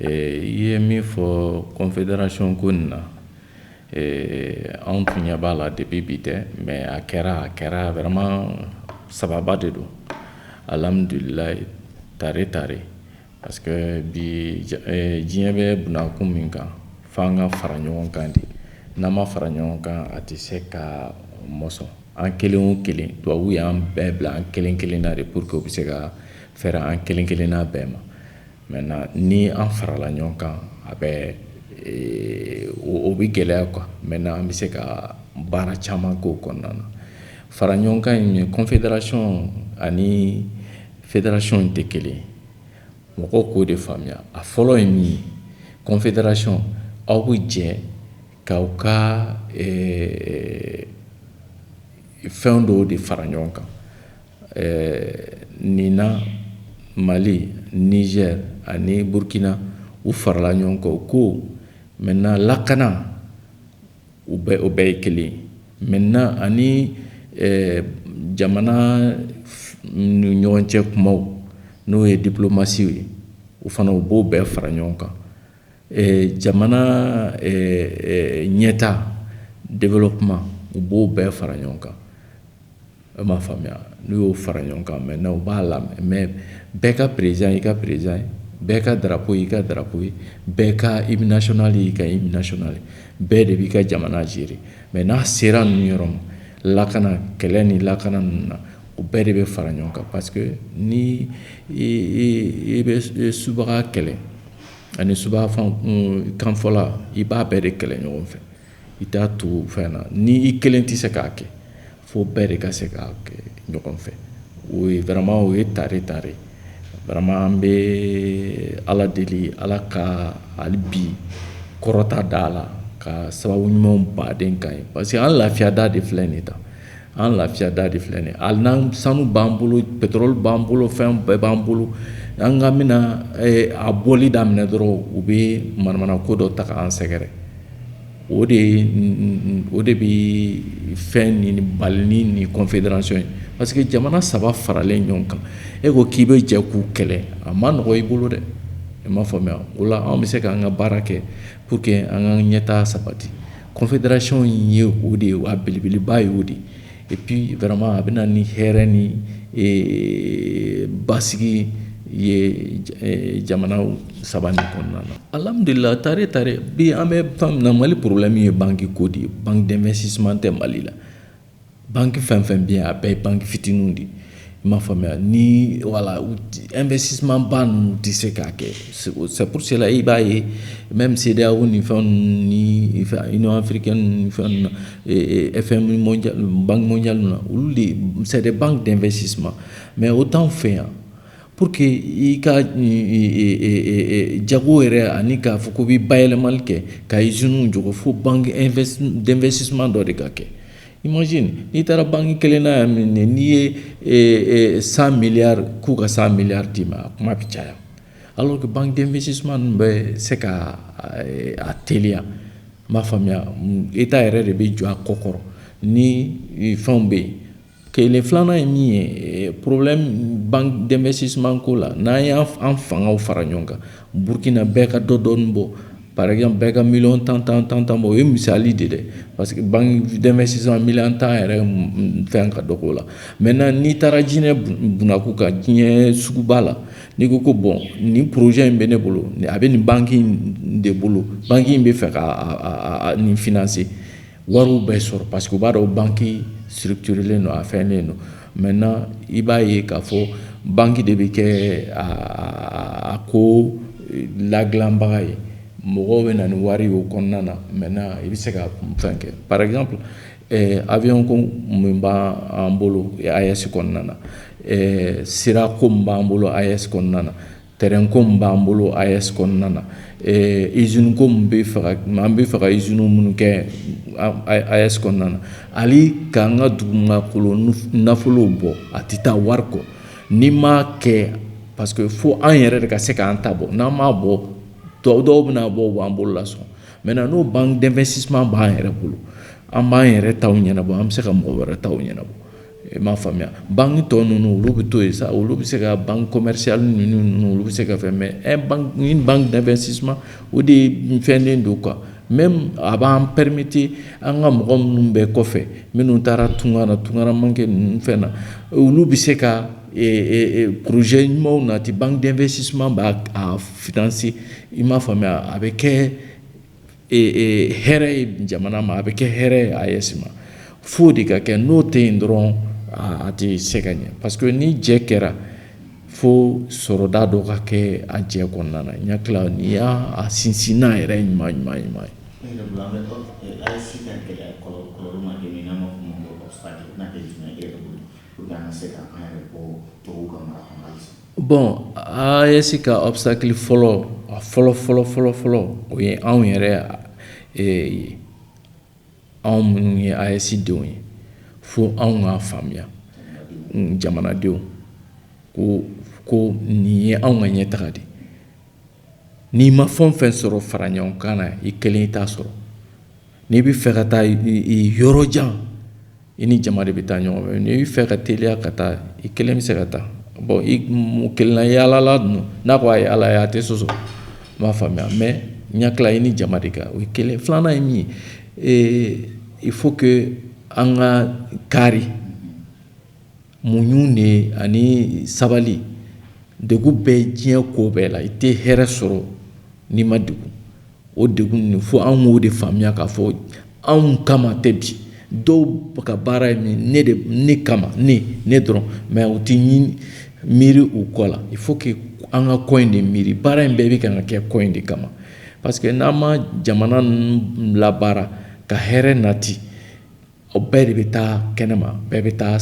I ye min fɔ confédération ko nin na, anw tun ɲɛ b'a la depuis bi tɛ, mais a kɛra vraiment sababa de don. Alhamdulilayi, tare tare, parce que bi diɲɛ bɛ bunakun min kan, f'an ka fara ɲɔgɔn kan de. N'an ma fara ɲɔgɔn kan, a tɛ se ka mɔsɔn. An kelen o kelen, tubabu y'an bɛɛ bila an kelen kelenna de pour que u bɛ se ka fɛɛrɛ an kelen kelenna bɛɛ ma. Maintenant, ni an farala ɲɔgɔn kan, a bɛ o bɛ gɛlɛya quoi. Maintenant, an bɛ se ka baara caman k'o kɔnɔna na. Fara ɲɔgɔn kan in, confédération ani fédération tɛ kelen ye. Mɔgɔw k'o de faamuya. A fɔlɔ ye min ye, confédération, aw bɛ jɛ k'aw ka fɛn dɔw de fara ɲɔgɔn kan. Nin na, Mali, Niger ani Burkina, u farala ɲɔgɔn kan ko maintenant lakana, u bɛɛ, o bɛɛ ye kelen ye. Maintenant, ani jamana ni ɲɔgɔn cɛ kumaw, n'o ye diplomatie ye, o fana, u b'o bɛɛ fara ɲɔgɔn kan. Jamana ɲɛta, développement, u b'o bɛɛ fara ɲɔgɔn kan. E m'a faamuya? N'u y'o fara ɲɔgɔn kan, maintenant u b'a lamɛn. Mais bɛɛ ka président y'i ka président ye, bɛɛ ka drapeau y'i ka drapeau ye, bɛɛ ka hymne national y'i ka hymne national ye, bɛɛ de b'i ka jamana gérer. Mais n'a sera ninnu yɔrɔ ma, lakana, kɛlɛ ni lakana ninnu na, o bɛɛ de bɛ fara ɲɔgɔn kan, parce que ni i bɛ subaga kɛlɛ ani subaga kanfɔla, i b'a bɛɛ de kɛlɛ ɲɔgɔn fɛ. I t'a to fɛn na ni i kelen tɛ se k'a kɛ, fo bɛɛ de ka se k'a kɛ ɲɔgɔn fɛ. O ye vraiment, o ye tare tare. Vraiment, an bɛ Ala deli, Ala ka hali bi kɔrɔta da la ka sababu ɲumanw baden kan ye, parce que an lafiya da de filɛ nin ye tan, an lafiya da de filɛ nin ye. Hali n'an sanu b'an bolo, pétrole b'an bolo, fɛn bɛɛ b'an bolo, an ka bɛna a bɔli daminɛ dɔrɔn, u bɛ manamana ko dɔ ta k'an sɛgɛrɛ. O de bɛ fɛn ni bali ni confédération ye, parce que jamana saba faralen ɲɔgɔn kan, e ko k'i bɛ jɛ k'u kɛlɛ, a ma nɔgɔ i bolo dɛ. I m'a faamuya? O la, anw bɛ se k'an ka baara kɛ pour que an ka ɲɛtaa sabati. Confédération in ye o de ye, a belebeleba ye o de ye. Et puis vraiment, a bɛ na ni hɛrɛ ni basigi ye jamanaw saba nin kɔnɔna na. Alhamdulillah, tare tare. Bi, an bɛ fɛn min na, Mali problème ye banque ko de ye. Banque d'investissement tɛ Mali la. Banque fɛn fɛn bɛ yen, a bɛɛ ye banque fitininw de ye. I m'a faamuya? Ni wala investissement ba ninnu tɛ se k'a kɛ. C'est pour cela i b'a ye, même CEDEAO ni fɛn ninnu ni Union africaine ni fɛn ninnu na, FMI mondial, Banque mondiale na, olu de, c'est des banques d'investissement. Mais o t'anw fɛ yan. Pour que i ka jago yɛrɛ ani k'a fɔ ko bɛ bayɛlɛmali kɛ ka usines jɔ, fo banque d'investissement dɔ de ka kɛ. Imagine, n'i taara banque kelen na yan, n'i ye 100 milliards k'u ka 100 milliards d'i ma, a kuma bɛ caya. Alors que banque d'investissement ninnu bɛ se ka a teliya. N b'a faamuya, État yɛrɛ de bɛ jɔ a kɔ kɔrɔ ni fɛnw bɛ yen. Kelen filanan ye min ye, problème banque d'investissement ko la, n'an y'an fangaw fara ɲɔgɔn kan, Burukina bɛɛ ka dɔ dɔɔni bɔ, par exemple bɛɛ ka miliyɔn tan tan tan tan bɔ, o ye misali de dɛ, parce que banque d'investissement, miliyɔn 10 yɛrɛ fɛn ka dɔgɔ o la. Maintenant, n'i taara jinɛ bunakun kan, diɲɛ suguba la, n'i ko ko bon, nin projet in bɛ ne bolo, a bɛ nin banque in de bolo, banque in bɛ fɛ ka nin financer, wariw bɛ sɔrɔ, parce que u b'a dɔn banque structurelen don, a fɛnnen don. Maintenant, i b'a ye k'a fɔ banque de bɛ kɛ a ko ladilanbaga ye. Mɔgɔw bɛ na ni wari ye o kɔnɔna na. Maintenant, i bɛ se ka fɛn kɛ, par exemple avion ko min b'an bolo AES kɔnɔna na, sira ko min b'an bolo AES kɔnɔna na, terrain ko min b'an bolo AES kɔnɔna na, usine ko min bɛ fɛ ka, an bɛ fɛ ka usine minnu kɛ AES kɔnɔna na, hali k'an ka dugumakolo nafolow bɔ, a tɛ taa wari kɔ n'i m'a kɛ, parce que fo an yɛrɛ de ka se k'an ta bɔ. N'an m'a bɔ, dɔw bɛna bɔ, u b'an bolo lasɔn. Maintenant, n'o banque d'investissement b'an yɛrɛ bolo, an b'an yɛrɛ taw ɲɛnabɔ, an bɛ se ka mɔgɔ wɛrɛ taw ɲɛnabɔ. I m'a faamuya, banque tɔ ninnu, olu bɛ to yen sa, olu bɛ se ka banque commerciale ninnu, olu bɛ se ka fɛn, mais un banque, une banque d'investissement, o de fɛnnen don quoi. Même a b'an permettre an ka mɔgɔ minnu bɛ kɔfɛ, minnu taara tunga na, tungara manqué ninnu fɛn na, olu bɛ se ka projet ɲumanw nati. Banque d'investissement b'a a financer. I m'a faamuya, a bɛ kɛ hɛrɛ ye jamana ma, a bɛ kɛ hɛrɛ ye AES ma. F'o de ka kɛ. N'o tɛ yen dɔrɔn, a tɛ se ka ɲɛ, parce que ni jɛ kɛra, fo sɔrɔda dɔ ka kɛ a jɛ kɔnɔna na. N hakili la, nin y'a a sinsinna yɛrɛ ɲuman ɲuman ɲuman ye. Ne yɛrɛ bolo, an bɛ AES ka gɛlɛya kɔlɔlɔ ma kɛ min, n'an b'a fɔ o ma ko obstacle, o bɛna kɛ jumɛn ye e yɛrɛ bolo pour que an ka se ka an yɛrɛ bɔ tubabuw ka mara kɔnɔ halisa? Bon, AES ka obstacle fɔlɔ, a fɔlɔ fɔlɔ fɔlɔ fɔlɔ, o ye anw yɛrɛ ye, anw minnu ye AES denw ye. Fo anw k'a faamuya, jamanadenw, ko nin ye anw ka ɲɛtaga de. N'i ma fɛn o fɛn sɔrɔ fara ɲɔgɔn kan na, i kelen i t'a sɔrɔ. N'i bɛ fɛ ka taa yɔrɔ jan, i ni jama de bɛ taa ɲɔgɔn fɛ. N'i bɛ fɛ ka teliya ka taa, i kelen bɛ se ka taa. Bon, i kelenna yaalala dun, n'a ko a ye Ala ye, a tɛ sɔsɔ. N b'a faamuya, mais n hakili la, i ni jama de ka, o ye kelen. Filanan ye min ye, il faut que an ka kari muɲu de ani sabali. Degun bɛ diɲɛ ko bɛɛ la. I tɛ hɛrɛ sɔrɔ n'i ma degun. O degun ninnu, fo an k'o de faamuya k'a fɔ anw kama tɛ bi. Dɔw ka baara ye min ne de ne kama, ne dɔrɔn, mais u tɛ ɲini miiri u kɔ la. Il faut que an ka kɔ in de miiri. Baara in bɛɛ bɛ kan ka kɛ kɔ in de kama, parce que n'an ma jamana ninnu labaara ka hɛrɛ nati, o bɛɛ de bɛ taa kɛnɛma, bɛɛ bɛ taa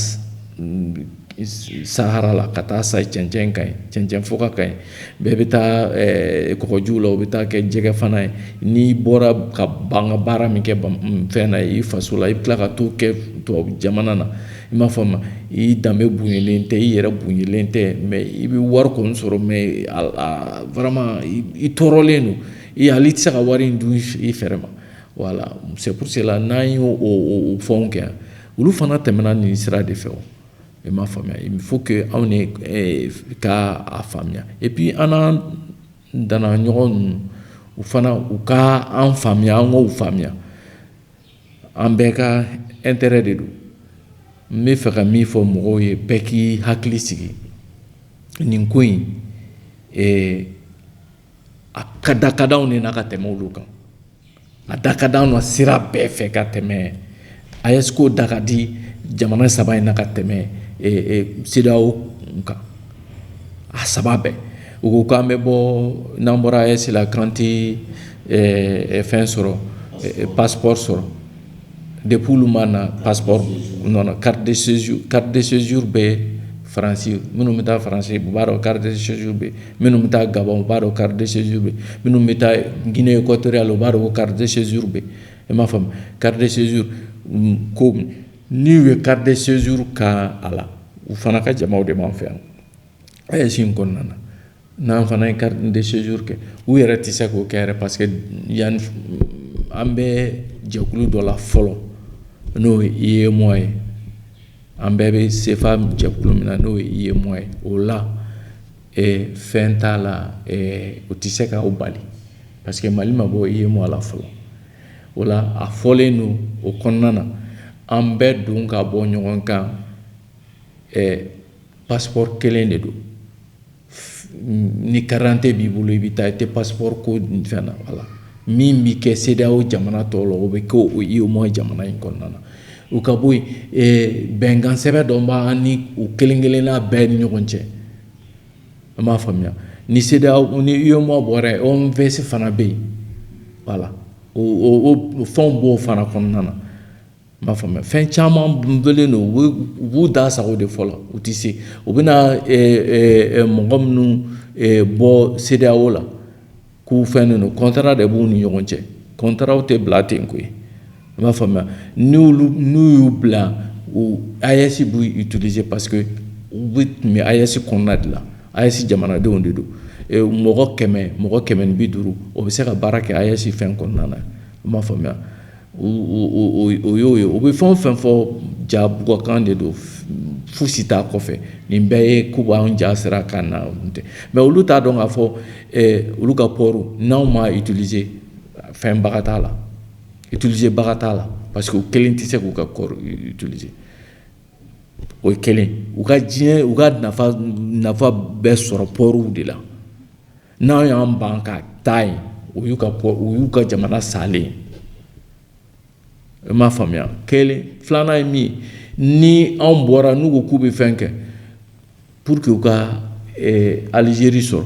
Sahara la ka taa sa cɛncɛn kan yen, cɛncɛn fuga kan yen. Bɛɛ bɛ taa kɔgɔjiw la, o bɛ taa kɛ jɛgɛ fana ye. N'i bɔra ka ban ka baara min kɛ fɛn na i faso la, i bɛ tila ka t'o kɛ tubabu jamana na. I m'a faamu, i danbe bonyalen tɛ, i yɛrɛ bonyalen tɛ, mais i bɛ wari kɔni sɔrɔ, mais vraiment i tɔɔrɔlen don. I hali i tɛ se ka wari in dun i fɛrɛ ma. Voilà, c'est pour cela n'an y'o o fɛnw kɛ, olu fana tɛmɛna nin sira de fɛ. O i m'a faamuya, il faut que anw de ka a faamuya. Et puis an n'an danna ɲɔgɔn ninnu, u fana u ka an faamuya, an k'u faamuya. An bɛɛ ka intérêt de don. N bɛ fɛ ka min fɔ mɔgɔw ye, bɛɛ k'i hakili sigi. Nin ko in, a ka da ka d'anw de na ka tɛmɛ olu kan. A da ka d'anw na sira bɛɛ fɛ ka tɛmɛ AES ko da ka di jamana saba in na ka tɛmɛ CEDEAO kan, a saba bɛɛ. U ko k'an bɛ bɔ, n'an bɔra AES la, k'an tɛ fɛn sɔrɔ, passeport sɔrɔ. Depuis olu ma na passeport, non non, carte de séjour, carte de séjour bɛ Faransi. Minnu bɛ taa Faransi, u b'a dɔn carte de séjour bɛ. Minnu bɛ taa Gabon, u b'a dɔn carte de séjour bɛ. Minnu bɛ taa Guinée équatoriale, u b'a dɔn ko carte de séjour bɛ. I m'a faamu, carte de séjour ko, n'u ye carte de séjour ka a la, u fana ka jamaw de b'an fɛ yan AES in kɔnɔna na. N'an fana ye carte de séjour kɛ, u yɛrɛ tɛ se k'o kɛ yɛrɛ, parce que yan an bɛ jɛkulu dɔ la fɔlɔ, n'o ye UEMOA ye. An bɛɛ bɛ CFA jɛkulu min na, n'o ye UEMOA ye, o la fɛn t'a la, o tɛ se k'aw bali, parce que Mali ma bɔ UEMOA la fɔlɔ. O la a fɔlen don o kɔnɔna na, an bɛɛ don ka bɔ ɲɔgɔn kan, passeport kelen de don. Ni carte d'identité b'i bolo, i bɛ taa, i tɛ passeport ko fɛn na. Wala min bɛ kɛ CEDEAO jamana tɔw la, o bɛ kɛ o UEMOA jamana in kɔnɔna na. U ka bɔ yen, bɛnkan sɛbɛn dɔ b'an ni u kelen kelenna bɛɛ ni ɲɔgɔn cɛ. An b'a faamuya, ni CEDEAO ni UEMOA bɔra yen, OMVS fana bɛ yen. Voilà, o fɛnw b'o fana kɔnɔna na. N b'a faamuya, fɛn caman bɔlen don, u b'u da sago de fɔlɔ, u tɛ se. U bɛna mɔgɔ minnu bɔ CEDEAO la k'u fɛn don, contrat de b'u ni ɲɔgɔn cɛ. Contrat tɛ bila ten koyi. I b'a faamuya, n'olu n'u y'u bila, u AES b'u utiliser, parce que u bɛ tun bɛ AES kɔnɔna de la, AES jamanadenw de don. Mɔgɔ 100, mɔgɔ 150, o bɛ se ka baara kɛ AES fɛn kɔnɔna na. I m'a faamuya. O y'o ye. U bɛ fɛn o fɛn fɔ, ja bugɔkan de don, fosi t'a kɔfɛ. Nin bɛɛ ye k'u b'an ja sira kan na tɛ, mais olu t'a dɔn k'a fɔ olu ka port, n'anw m'a utiliser, fɛnbaga t'a la, utiliser baga t'a la, parce que u kelen tɛ se k'u ka port utiliser. O ye kelen. U ka diɲɛ, u ka nafa bɛɛ sɔrɔ portw de la. N'an y'an ban ka taa yen, o y'u ka port, o y'u ka jamana salen. I m'a faamuya? Kelen. Filanan ye min ye, ni anw bɔra, n'u ko k'u bɛ fɛn kɛ pour que u ka Algérie sɔrɔ,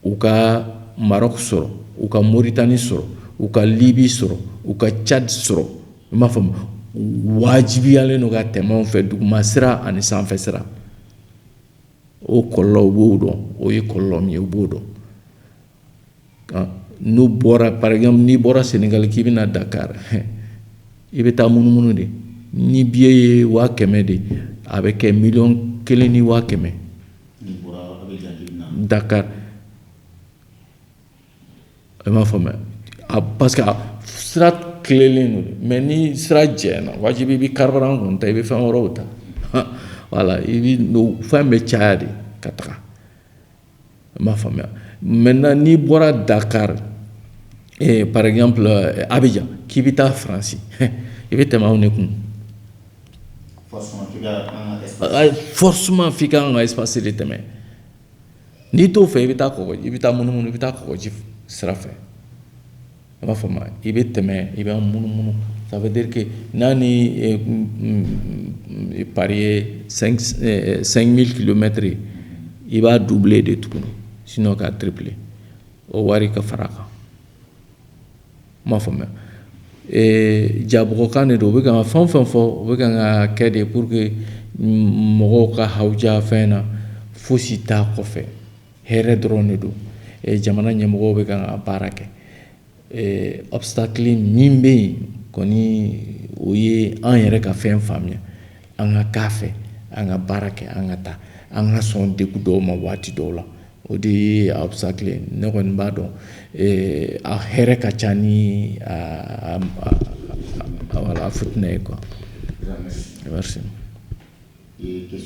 u ka Maroc sɔrɔ, u ka Mauritanie sɔrɔ, u ka Libye sɔrɔ, u ka Tchad sɔrɔ, i m'a faamu, wajibiyalen don ka tɛmɛ anw fɛ, duguma sira ani sanfɛ sira. O kɔlɔlɔ, u b'o dɔn. O ye kɔlɔlɔ min ye, u b'o dɔn. N'u bɔra, par exemple, n'i bɔra Sénégal k'i bɛna Dakar, i bɛ taa munumunu de. Ni billet ye 100 000 de, a bɛ kɛ 1,1 million. Dakar, i m'a faamuya? Parce que sira tilenlen don. Mais ni sira jɛna, wajibi i bɛ carburant kɔni ta, i bɛ fɛn wɛrɛw ta, voilà, i bɛ fɛn bɛ caya de ka taga. I m'a faamuya? Maintenant, n'i bɔra Dakar, par exemple Abidjan, k'i bɛ taa Faransi, i bɛ tɛmɛ anw de kun. Forcément f'i k'an ka espace de tɛmɛ. N'i t'o fɛ, i bɛ taa kɔgɔji, i bɛ taa munumunu, i bɛ taa kɔgɔji sira fɛ. I b'a faamu? I bɛ tɛmɛ, i bɛ munumunu. Ça veut dire que n'a ni Paris ye 5000 kilomètres ye, i b'a doubler de tuguni, sinon k'a tripler, o wari ka fara a kan. I m'a faamuya? Jabɔgɔkan de don. U bɛ ka fɛn o fɛn fɔ, u bɛ ka kɛ de pour que mɔgɔw ka hawuja fɛn na. Fosi t'a kɔfɛ, hɛrɛ dɔrɔn de don. Jamana ɲɛmɔgɔw bɛ ka baara kɛ. Obstacle min bɛ yen kɔni, o ye an yɛrɛ ka fɛn faamuya, an ka k'a fɛ, an ka baara kɛ, an ka taa, an ka sɔn degun dɔw ma waati dɔw la. O de ye obstacle ye. Ne kɔni b'a dɔn, a hɛrɛ ka ca ni a voilà, a futinɛ ye quoi. Merci.